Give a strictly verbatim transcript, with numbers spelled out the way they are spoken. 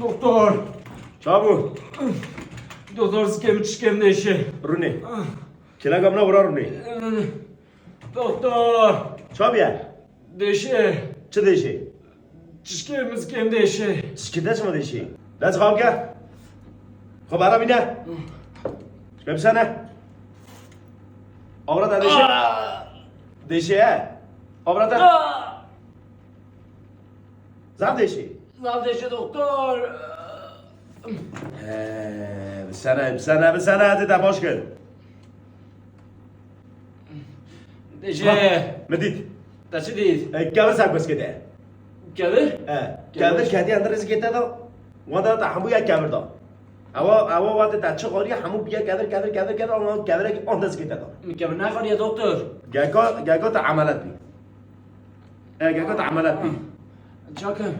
Doktor. Çabû. Doktor, zikê min çişkê min dêşe. Rûnê. Kêleka min a wira rûnê. Doktor. Çabiye. Dêşe. Çi dêşê? Çişkê min, zikê min dêşe. Çişkê te çima dêşê? De çixam ke. Xwe bara bîne. Çişkê bisene. Awra te dêşe. Dêşe he. Awra te. Zaf dêşê. Zaf dêşe doktor. He, bisene, bisene, bisene, hadi te baş kir. Dêşe. Min dît. Te çi dît? E, kevir ser kuskê te. Kevir? E, kevir ketiye hende rizikê te da. Wada te hemû ya kevir da. Ewa, ewa wate te çi xwariye hemû biye kevir, kevir, kevir, kevir, ama kevirek an dezikê te da. Min kevir nexwariye doktor. Geka, geka te emelet bî. E, geka te emelet bî. Çakim.